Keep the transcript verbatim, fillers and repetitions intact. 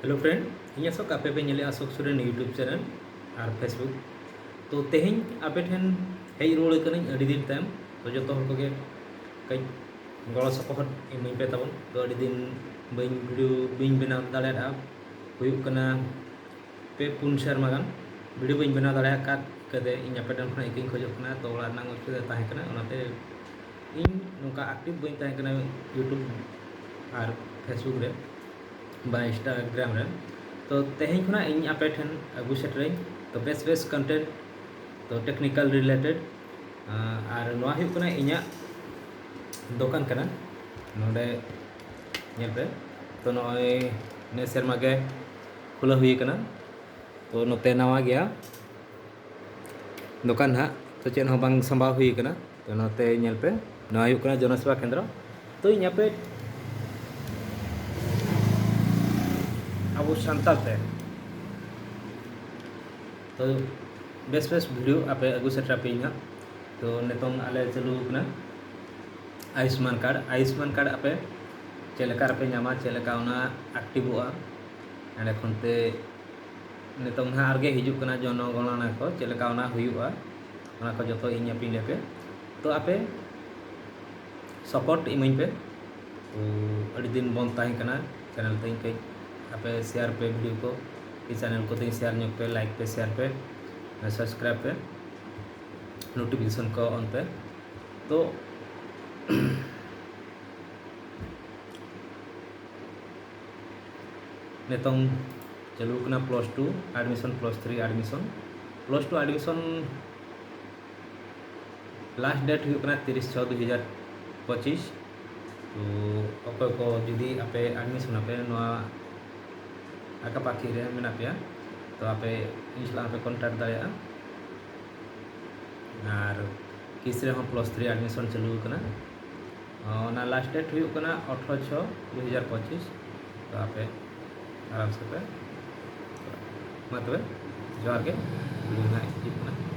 Hello friend, ᱤᱧ ᱟᱥᱚᱠ, ᱟᱯᱮ ᱯᱮ ᱧᱮᱞᱮᱫᱼᱟ ᱟᱥᱚᱠ ᱥᱚᱨᱮᱱ YouTube channel ᱟᱨ Facebook᱾ ᱛᱚ ᱛᱮᱦᱮᱧ ᱟᱯᱮ ᱴᱷᱮᱱ ᱦᱮᱡ ᱨᱩᱣᱟᱹᱲ ᱠᱟᱹᱱᱟᱹᱧ ᱟᱹᱰᱤ ᱫᱤᱱ ᱛᱟᱭᱚᱢ᱾ ᱛᱚ ᱡᱚᱛᱚ ᱦᱚᱲ ᱠᱚᱜᱮ ᱠᱟᱹᱡ ᱜᱚᱲᱚ ᱥᱚᱯᱚᱦᱚᱫ ᱤᱢᱟᱹᱧ ᱯᱮ ᱛᱟᱵᱚᱱ᱾ ᱛᱚ ᱟᱹᱰᱤ ᱫᱤᱱ ᱵᱟᱹᱧ video ᱵᱟᱹᱧ ᱵᱮᱱᱟᱣ ᱫᱟᱲᱮᱭᱟᱫᱼᱟ, ᱦᱩᱭᱩᱜ ᱠᱟᱱᱟ ᱯᱮ ᱯᱩᱱ ᱥᱮᱨᱢᱟ ᱜᱟᱱ video ᱵᱟᱹᱧ ᱵᱮᱱᱟᱣ ᱫᱟᱲᱮᱭᱟᱜ ᱠᱟᱱ ᱠᱷᱟᱹᱛᱤᱨ ᱤᱧ ᱟᱯᱮ ᱴᱷᱮᱱ ᱠᱷᱚᱱᱟᱜ ᱤᱠᱟᱹᱧ ᱠᱷᱚᱡᱚᱜ ᱠᱟᱱᱟ᱾ ᱛᱚ ᱚᱲᱟᱜ ᱨᱮᱱᱟᱜ ᱚᱥᱩᱵᱤᱫᱷᱟ ᱛᱟᱦᱮᱸ ᱠᱟᱱᱟ, ᱚᱱᱟᱛᱮ ᱤᱧ ᱱᱚᱝᱠᱟ active ᱵᱟᱹᱧ ᱛᱟᱦᱮᱸ ᱠᱟᱱᱟ YouTube ᱟᱨ Facebook ᱨᱮ ᱵᱟ Instagram ᱨᱮ᱾ ᱛᱚ ᱛᱮᱦᱮᱧ ᱠᱷᱚᱱᱟᱜ ᱤᱧ ᱟᱯᱮ ᱴᱷᱮᱱ ᱟᱹᱜᱩ ᱥᱮᱴᱮᱨᱟᱹᱧ ᱛᱚ best best content, ᱛᱚ technical related᱾ ᱟᱨ ᱱᱚᱣᱟ ᱦᱩᱭᱩᱜ ᱠᱟᱱᱟ ᱤᱧᱟᱹᱜ ᱫᱚᱠᱟᱱ ᱠᱟᱱᱟ᱾ ᱱᱚᱰᱮ ᱧᱮᱞ ᱯᱮ, ᱛᱚ ᱱᱚᱜᱼᱚᱭ ᱱᱤᱭᱟᱹ ᱥᱮᱨᱢᱟ ᱜᱮ ᱠᱷᱩᱞᱟᱹᱣ ᱦᱩᱭ ᱠᱟᱱᱟ᱾ ᱛᱚ ᱱᱚᱛᱮ ᱱᱟᱣᱟ ᱜᱮᱭᱟ ᱫᱚᱠᱟᱱ ᱦᱟᱸᱜ, ᱛᱚ ᱪᱮᱫ ᱦᱚᱸ ᱵᱟᱝ ᱥᱟᱢᱵᱟᱣ ᱦᱩᱭ ᱠᱟᱱᱟ᱾ ᱛᱚ ᱱᱚᱛᱮ ᱧᱮᱞ ᱯᱮ, ᱱᱚᱣᱟ ᱦᱩᱭᱩᱜ ᱠᱟᱱᱟ ᱡᱚᱱᱚᱥᱮᱵᱟ ᱠᱮᱱᱫᱨᱚ᱾ ᱛᱚ ᱤᱧ ᱟᱯᱮ ᱟᱵᱚ ᱥᱟᱱᱛᱟᱲ ᱛᱮ ᱛᱚ ᱵᱮᱥ ᱵᱮᱥ video ᱟᱯᱮ ᱟᱹᱜᱩ ᱥᱮᱴᱮᱨ ᱟᱯᱮᱭᱟᱹᱧ ᱦᱟᱸᱜ᱾ ᱛᱚ ᱱᱤᱛᱚᱝ ᱟᱞᱮ ᱪᱟᱹᱞᱩ ᱠᱟᱱᱟ ᱟᱭᱩᱥᱢᱟᱱ ᱠᱟᱨᱰ᱾ ᱟᱭᱩᱥᱢᱟᱱ ᱠᱟᱨᱰ ᱟᱯᱮ ᱪᱮᱫ ᱞᱮᱠᱟ ᱨᱮᱯᱮ ᱧᱟᱢᱟ, ᱪᱮᱫ ᱞᱮᱠᱟ ᱚᱱᱟ ᱮᱠᱴᱤᱵᱷᱚᱜᱼᱟ, ᱮᱸᱰᱮ ᱠᱷᱚᱱ ᱛᱮ ᱱᱤᱛᱚᱝ ᱱᱟᱦᱟᱜ ᱟᱨᱜᱮ ᱦᱤᱡᱩᱜ ᱠᱟᱱᱟ ᱡᱚᱱᱚᱜᱚᱬᱚᱱᱟ ᱠᱚ, ᱪᱮᱫ ᱞᱮᱠᱟ ᱚᱱᱟ ᱦᱩᱭᱩᱜᱼᱟ, ᱚᱱᱟ ᱠᱚ ᱡᱚᱛᱚ ᱤᱧ ᱟᱯᱮᱧ ᱞᱟᱹᱭ ᱯᱮ᱾ ᱛᱚ ᱟᱯᱮ support ᱤᱢᱟᱹᱧ ᱯᱮ᱾ ᱛᱚ ᱟᱹᱰᱤ ᱫᱤᱱ ᱵᱚᱱᱫ ᱛᱟᱦᱮᱸ ᱠᱟᱱᱟ channel ᱛᱤᱧ, ᱠᱟᱹᱡ ᱟᱯᱮ share ᱯᱮ video ᱠᱚ, channel ᱠᱚ ᱛᱤᱧ share ᱧᱚᱜ ᱯᱮ, like ᱯᱮ, share ᱯᱮ, subscribe ᱯᱮ, notification ᱠᱚ on ᱯᱮ᱾ ᱛᱚ ᱱᱤᱛᱚᱝ ᱪᱟᱹᱞᱩ ᱠᱟᱱᱟ plus two admission, plus three admission᱾ Plus two admission last date ᱦᱩᱭᱩᱜ ᱠᱟᱱᱟ ᱛᱤᱨᱤᱥ ᱪᱷᱚ ᱫᱩ ᱦᱟᱡᱟᱨ ᱯᱚᱸᱪᱤᱥ᱾ ᱛᱚ ᱚᱠᱚᱭ ᱠᱚ ᱡᱩᱫᱤ ᱟᱯᱮ admission ᱟᱯᱮ ᱱᱚᱣᱟ ᱟᱠᱟ ᱯᱟᱠᱤ ᱨᱮ ᱢᱮᱱᱟᱜ ᱯᱮᱭᱟ, ᱛᱚ ᱟᱯᱮ ᱤᱧ ᱥᱟᱞᱟᱜ ᱦᱚᱸᱯᱮ contact ᱫᱟᱲᱮᱭᱟᱜᱼᱟ᱾ ᱟᱨ ᱠᱤᱥ ᱨᱮᱦᱚᱸ plus three admission ᱪᱟᱹᱞᱩ ᱟᱠᱟᱱᱟ᱾ ᱚᱱᱟ last date ᱦᱩᱭᱩᱜ ᱠᱟᱱᱟ ᱟᱴᱷᱨᱚ ᱪᱷᱚ ᱫᱩ ᱦᱟᱡᱟᱨ ᱯᱚᱸᱪᱤᱥ᱾ ᱛᱚ ᱟᱯᱮ ᱟᱨᱟᱢ ᱥᱮ ᱯᱮ, ᱢᱟ ᱛᱚᱵᱮ ᱡᱚᱦᱟᱨ ᱜᱮ, video ᱱᱟᱦᱟᱜ ᱦᱤᱡᱩᱜ ᱠᱟᱱᱟ᱾